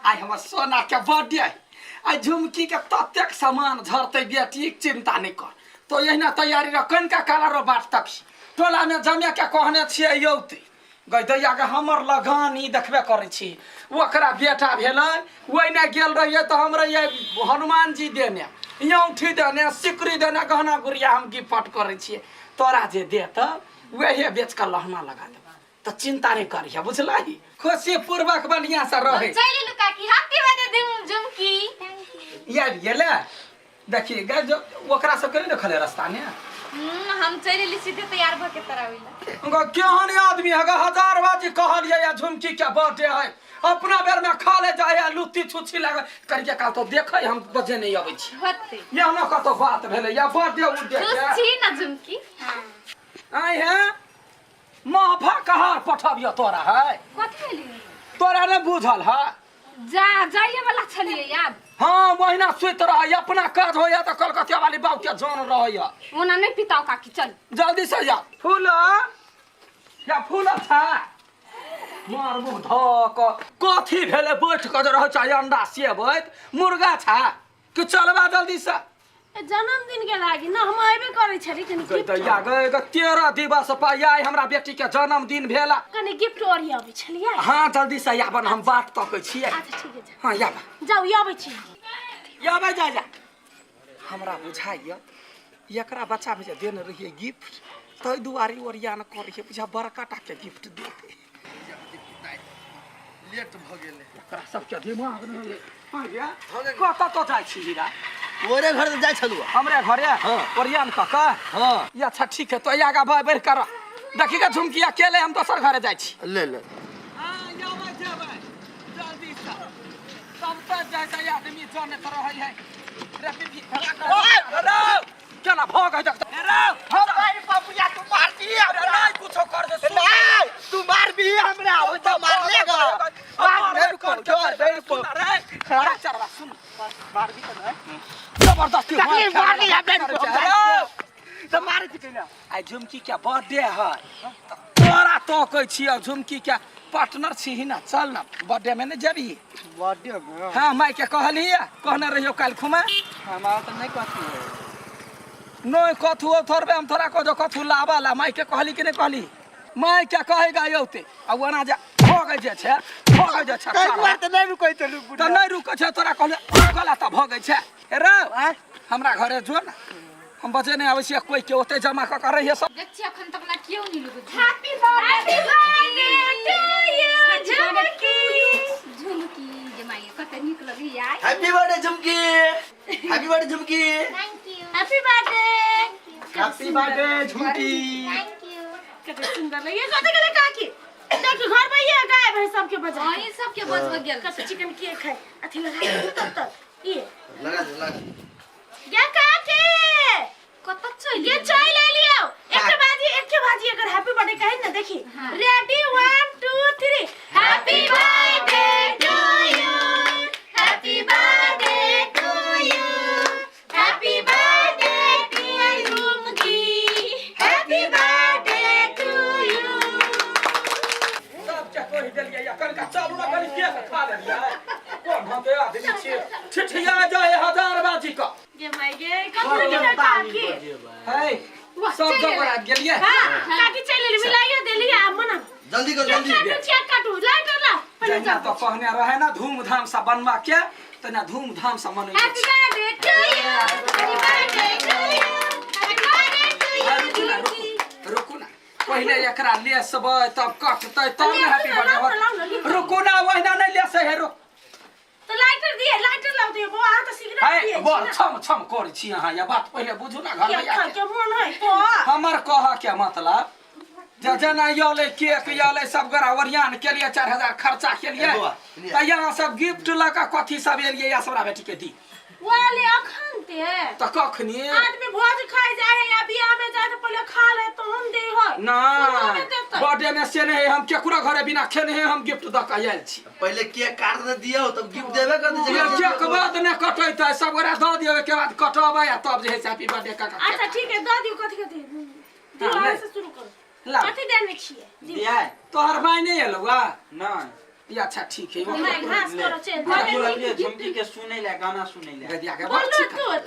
आइ हमर सोना के बर्थडे है। आइ झुमकी के ततेक सामान झरतै बेटी चिंता नहीं कर तो एहिना तैयारी रह कनिका काला रो बाट तक टोला में जमे के कहने छियै यौते गई दैया के हमर लगान ई देखबे करै छी ओकरा बेटा भेलै ओहिना गेल रहियै तऽ हम रहियै हनुमान जी देने औँठी देने सिकरी देने गहना गुड़िया हम गिफ्ट करै छियै तोरा जे देत वएह बेच कऽ लहना लगा देब तऽ चिंता नहि करिहे बुझलही खुशी पूर्वक बढ़िआँ से रहै चलि एलु काकी हैप्पी बर्थडे झुमकी आबि गेलै देखी गै जो ओकरा सबके नहि देखले रास्ता ने हम चलि एली सीधे तैयार भऽ के तोरा ओइला गो केहन आदमी है गे हजार बाजी कहलियै या झुमकी के बर्थडे है अपना बेर में खा ले जाय है लुत्ती छुच्छी लगे करिके काल तो देखै हम बजे नहीं अबै छी होते ये हमरा कतौ बात भेलै या बर्थडे उड्डे खुश के छी ना झुमकी आइ है महफा कहाँ पठबियो तोरा है कथी भेलै तोरा नहि बुझल है जा जाइए वाला छलियै याद हाँ महीना सुति रहै अपना काज होइया तऽ कलकतिया वाली बाबू के जान रहैया ओना नहि पिताओ काकी चल जल्दी से जा फूल या फूल अच्छा मार मुँह धऽ कऽ कथी भेलै बैठ कऽ जे रहै छै अंडा सेबैत मुर्गा छा कि चलबा जल्दी से जन्मदिन के लागि न हम अयबे करै छली कनि गई गिफ्ट दैया गई ग 13 दिवस पर आइ हमरा बेटी के जन्मदिन भेला कनि गिफ्ट ओरियाबै छलियै हाँ जल्दी से आबन हम बाट तकै छियै अच्छा ठीक है हाँ आब जाउ अबै छी आबै जा जा हमरा बुझाइए एकरा बच्चामे जे देने रहियै गिफ्ट ताहि दुआरे ओरियान करै बुझा बड़का टाके गिफ्ट देतै लेट भऽ गेलै एकरा सबके दिमाग नहि हाँ गे कतऽ तो जाइ छी हीरा तोरे घर तऽ जाइ छलहुँ हमरे घरे हाँ। ओरियान कऽ कऽ हाँ ई अच्छा ठीक है तो आगा बढ़ बढ़ कर देखी के झुमकी अकेले हम दोसर घरे जाइ छी ले ले हाँ आबै जेबै जल्दी से सब तऽ जाइ जाइ आदमी जनैत रहै है रे पीपी रे केना भऽ गई देख रे हम भाई पपुया तू मार दी अरे नहीं कुछो कर दे सुन। नहीं तू मार भी हमरा वो तो मार लेगा मार मेरे को छोड़ मेरे को रे अरे चरवा सुन मार भी तो नहीं जबरदस्ती तकलीफ मार ली हमरा करे को तो मार छी ना आइ झुमकी के बर्थडे है तऽ तोरा तकै छियौ झुमकी के पार्टनर छी ना चल ना बर्थडे में नहीं जेबही बर्थडे में हाँ माय के कहली कहने रहियो काल्हि खुमा हमारा तो नहीं कथी है नहीं कथू थोड़बे हम थोड़ा कह कथू लाबऽ ला माय के कहली कि नहीं कहली माय के कहेगा यौते आ ओना जे भगै जे छै भगै जे छै कई बार तो नहीं रुकै चलू तऽ नहि रुकै छै तोरा कहले रुकला तऽ भगै छै रे हमरा घरे जो ने हम बचे नहि आबै छियै कोइ के ओते जमा कऽ कऽ रहिए सब देख छी अखन तक ना केओ नहीं look happy birthday to you Jhumki Jhumki जे माई कते नीक लगैया happy birthday Jhumki happy birthday Jhumki thank you happy birthday happy birthday Jhumki thank you कते सुंदर लगे कते गेले काकी देखी घर में ये गाय भैंस सबके बजा हां ई सबके बजब गेल कते चिकन केक है अथी लगा दे तब तक ये लगा दे लगा ये काकी कत चल ये चाय ले लियो एक बाजी एक बाजी अगर हैप्पी बर्थडे कहे ना देखी हाँ। Ready 1 2 3 happy birthday to you happy birthday to you happy birthday dear Jhumki happy birthday to you सब के कहि देलियै या कनिका चलू ना कनि केक खा लेलियै कोन ढंग आदमी छियै ठिठिया जाय हजार बाजी क गे माय गे कथी लगे काकी है सब जगह आबि गेलियै हां काकी चल लेली मिलाइयो देली आ मना जल्दी कर जल्दी काटू चेक काटू लाइट ला पहिले जहिना जाओ तो कहने रहे ना धूमधाम से बनवा के तना धूमधाम से मनैले हैप्पी छी birthday to you happy birthday to you happy birthday to है, you रुकू ना रुकू रुकू ना पहिले एकरा लेसबै तब कटतै तब ने हैप्पी बर्थडे रुकू ना ओहिना नहि लेसै है रुक तो लाइटर दिए लाइटर लाओ दिए बौआ अहाँ तो सिगरेट है पिए बड़ छम छम करै छी अहाँ या बात पहिले बुझू ना घर में खा आके के मोन है तो हमर कह के मतलब जे जेना यले केक यले सब गोरा ओरियान के लिए 4000 खर्चा के लिए ए बौआ, सुनिए। तऽ यहाँ सब गिफ्ट लऽ कऽ कथी सब एलियै या सबरा बेटी के दी वाले अखन ते तऽ कखनी आदमी भोज खाए जाए है या बियाह में जाए तो पहले खा ले तो हम दे है ना सुनो देतै। बर्थडे में से नहीं हम केकरो घरे बिना खेने हम गिफ्ट दऽ कऽ आयल छी पहले केक काट दे दियो तब गिफ्ट देबे कर दे ये केक बाद ने कटैतै सब गोरा दऽ दियौ ओहिके बाद कटबै आ तब जे है से हैप्पी बर्थडे कऽ कऽ अच्छा ठीक है दऽ दियौ कथी कथी दियौ हाँ, अहाँ ले। से शुरू करू ला। कथी देने छियै दियौ। दिया तोहर माय नहि एलौ आ नहीं ये अच्छा ठीक है। हमरा घास करो चल। बोललिए झुमकी के सुनै ले, गाना सुनै ले। गदिया के बोलो बड़ तू चिकन।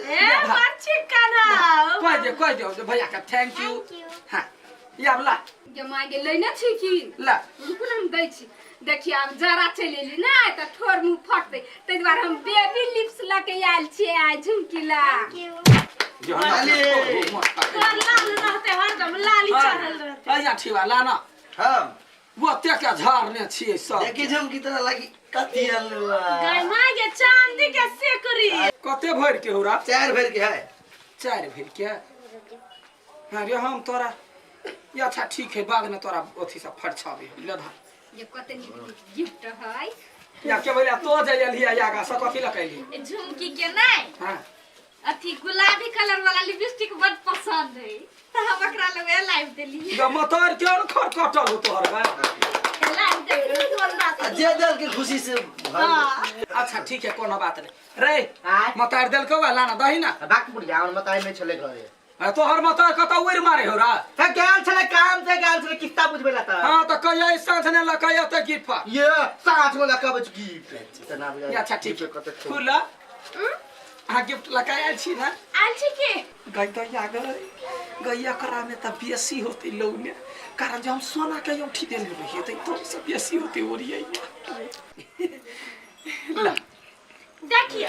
ए बड़ चिकन हौ। कह दे, कह दे भैया के thank you. Thank you. हाँ ये अब ला। गे माय गे लेने छी की? ला। रुकू ने, हम दै छी। देखिए आब जरा चलि एली ने तऽ ठोर मुँह फटतै, ताहि दुआरे हम बेबी लिप्स लऽ के आयल छियै आइ झुमकी ला। जो हम तोर लाल रहते, हरदम लाली चढ़ल रहते। अइया ठीक बा, ला ना। हां। वो ते के झाड़ने छियै सब। देखी झुमकी तोरा लगी कथी अलुआ। गाय माय गे चांदी के सेकरी। कते भरि के हो रा? 4 भरि के है। 4 भरि के। हाँ रे हम तोरा ये अच्छा ठीक है, बाद में तोरा अथी सब फरछाबे ले धर। ये कते नीक नीक गिफ्ट है। या के बोले तो जाय लिया यागा से कथी लकैली? झुमकी के नहीं। हां। अथी गुलाबी कलर वाला लिपस्टिक बड पसंद है त हम एकरा लगे लाइव देली। ग मतर के और खर कटल हो तोहर बा। लाइव देली कोन बात जे दिल के खुशी से। हां अच्छा ठीक है, कोनो बात नहीं रे। मतर देल को ला ना दही ना। बाक बुढ़िया हमर मताई नहीं छले घरे। तोहर मतर कतौ उड़ि मारे हो रा? त गेल छले काम से, गेल छले किस्ता बुझबे ला त। हां त कहिया साँझ ने लकैया त गिफ्ट। ये साँझ में लकाबै छी गिफ्ट। त ना बुझा। अच्छा ठीक है खुला। अहाँ गिफ्ट लका आयल छी ना? आयल छी के? गई तो या गई गई एकरा में त बेसी होते लौने, कारण जे हम सोना के औंठी देने रहिए त तो सब बेसी होते ओरियै। ला देखिए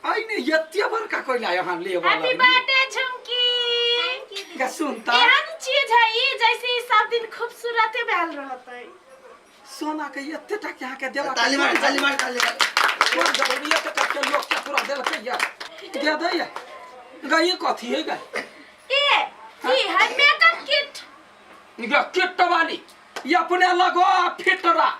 आई ने एते बड़का कोइला यहाँ लेबऽ हैप्पी लगली। बर्थडे झुमकी। गा सुन त। एहन चीज है ई जैसे ई सब दिन खूबसूरते भेल रहतै। सोना के एते टा के अहाँके देबा। ताली मार, ताली मार, ताली मार। कोन जरूरी एते टा के लोक के पूरा देलकै या दे दै या। गई कथी है गई? ए ई है मेकअप किट। गा किट वाली ये अपने लगो फिटरा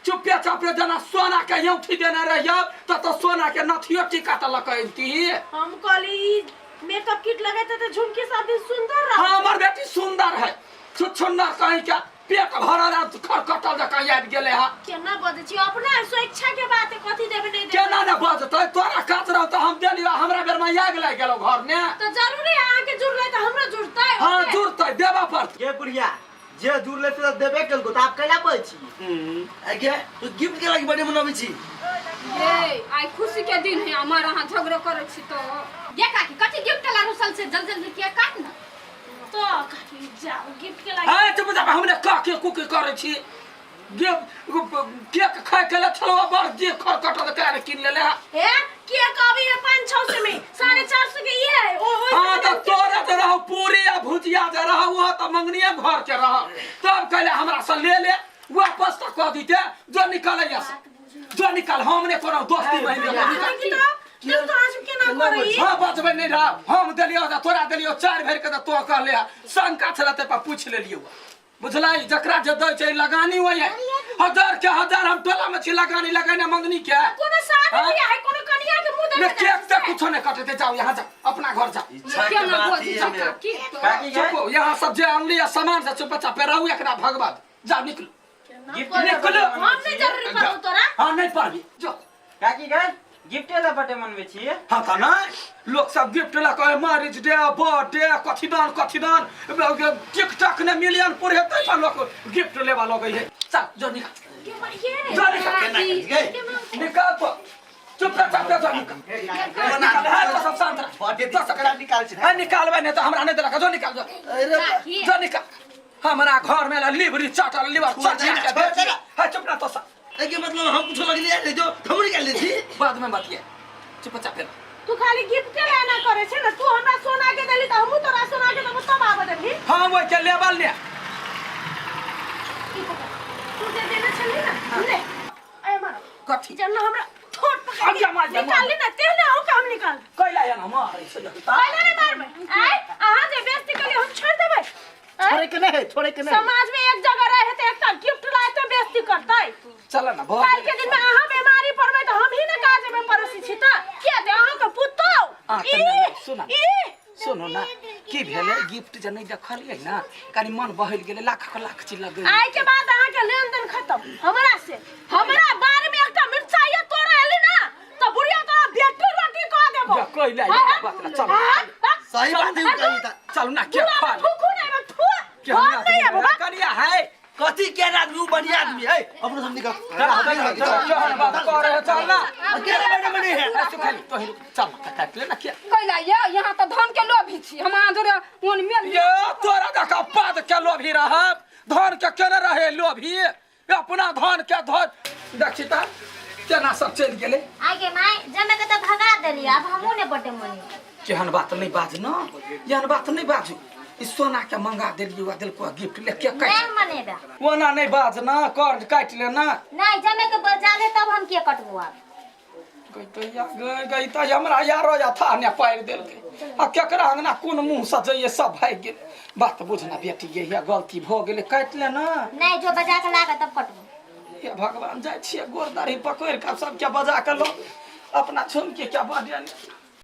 चुपे चापे जना सोना के औंठी देने रहियो त तो सोना के नथियो टीका त लकैती। हम कहली ई मेकअप किट लगेते त झुमकी सब दिन सुंदर रह। हाँ हमर बेटी सुंदर है, छुछुन्नर कहीं के पेट भरल आ खरकटल जकाँ आबि गेलै हँ। केना बजै छी अपना स्वेच्छा के बात है, कथी देबै नहीं देबै। केना ने बजतै? तोरा काज रहौ त हम देलियौ, हमरा बेर में आगि लागि गेलौ घर ने। त जरूरी है अहाँ के जुड़लै त हमरो जुड़तै। हाँ जुड़तै, देबऽ पड़तै। गे बुढ़िया जे जुड़लै से त देबे केलको त आब कैला बजै छी? आगे तू गिफ्ट के लागी बर्थडे मनबै छी? ये आइ खुशी के दिन है, हमर अहाँ झगड़ो करै छी तो। ये काकी कथी गिफ्ट ला रुसल से जल्दी जल्दी किया काट ना। तो काकी जाओ गिफ्ट के लागी। हाँ चुप जा, हमने का के कुकी करै छी? केक खाय के ले छलौ बड़ जे खरकटल के किन लेले। ए केक अभी है 500-600 में, 450 के ये है। ओ ओ हाँ त तोरा जे रहौ पूरी आ भुजिया जे रहौ वो त मंगनिए घर के रहौ, तब कहले हमरा से ले ले वापस त कह दीते जो निकलैया से जो निकल, हमने कोनो दोस्ती महीने निकल। तो आज केना करई? हाँ बचबै नहीं रह, हम देलियो त तोरा देलियो 4 भरि के त तो कहले शंका छल ते पर पूछ लेलियो। बुझलाई जकरा जे दै छै लगानी होय है, हजार के हजार हम टोला में छी लगानी लगाने मंगनी के। कोनो शादी बियाह है, कोनो कनिया के मुंह ने देखे केक ते कुछो नहीं कटते, जाओ यहाँ जाओ अपना घर जाओ। इच्छा के केना बात बजै ही छी हमे। काकी तो? काकी चुप हो, यहाँ सब जे अनली है सामान से चुप चापे रहू, एकरा भगवत जाओ निकलू निकलू। हम नहीं जरूरी पड़ो तोरा। हाँ नहीं पड़बी जो। काकी गए गिफ्ट ला बर्थडे मनबै छी? हाँ त नहीं लोग सब गिफ्ट ला कहे मैरिज डे बर्थडे कथी दान कथी दान टिकटॉक ने मिलियन पूरे हेतै पर लोग गिफ्ट लेबा लगै है। चल जो निकाल, जो निकाल, निकाल तो चुप चाप जो निकाल निकाल। हाँ तो सब शांत रह, बर्थडे दिन सकरा निकाल छी। हाँ निकालबै नहीं तो हमरा नहीं देलक, जो निकाल जो जो निकाल। हमरा घर में ला लिवरी चटल लिवर चटल के बेची। हाँ चुप ना तो सब। के मतलब हम कुछ लगली है जो हम निकाल लेती बाद में बतिया चुप चाप। तू खाली गिफ्ट के लेना करे छे ना, तू हमरा सोना के देली त हमहू तोरा सोना के देबो तब आबे देबही। हाँ वो के लेबल ने तू जे देने छली ना ले ए मारो कथी जन्ना हमरा ठोट पकड़ अब जा मार, जा मार। निकाल ना ते ना हो काम निकाल कैला या ना मारै छै पहले नहीं मारबै। आय अहाँ जे बेइज्जती केली हम छोड़ देबै? छोड़े के नहीं, छोड़े के नहीं। समाज में एक जगह रहे त एकटा गिफ्ट लाए त बेइज्जती करतै। चल ना बहुत काल के दिन में अहाँ बीमारी पड़बै त हम ही ना काज में पड़ोसी छी त के दे अहाँ के पुतौ। आ, त नहीं, सुना। सुनो ना की भेलै गिफ्ट जे नहीं देखलियै ना कनी मन बहल गेलै, लाख के लाख चीज लगै। आइ के बाद अहाँ के लेन देन खत्म हमरा से। हमरा बारे में एकटा मिरचाई तोरा एली ना त बुढ़िया तोरा बेटी रोटी कह देबो। जा, कैला ई बात ला, चल। सही बात है कही त चल ना के बुढ़ा खा थूकू नहीं बा थू। के हम नहीं आबो बा। कनिया है कथी के आदमी उ बढ़िया आदमी है अपनो सब निकल। चल चल बात कर रहे चल ना। अकेले बैठे मने है। ऐसे खाली तो ही रुक, चल ना काट ले ना क्या। कैला ये यहाँ तऽ धन के लोभी छी हम अहाँ जोरे ओन मेल। ये तोरा देखा पद के लोभी रहब, धन के केने रहे लोभी? अपना धन के धन देखी त केना सब चलि गेलै। आगे माय जमे के तऽ भगा देलियै, आब हमहूँ ने बटे मनी। केहन बात नहीं बाज न, एहन बात नहीं बाजू। ई सोना के मंगा देलियै, आ देलको गिफ्ट ले के काटि। नहीं मनेबे। ओना नहीं बाज न, कर काटि ले ना। नहीं, जमे के बजा ले तब हम के कटबो आब। गई तैया गई गई त हमरा यारो यथा ने पारि देलकै। आ केकरा अंगना कोन मुँह से जइए, सब भागि गेलै। बात बुझना बेटी, ये ये गलती भऽ गेलै, काटि ले ना। नहीं, जो बजा के लागे तब कटबो। हे भगवान, जाइ छियै गोर दाढ़ी पकड़ि कऽ सबके बजा कऽ लो अपना झुमके क्या बडिया।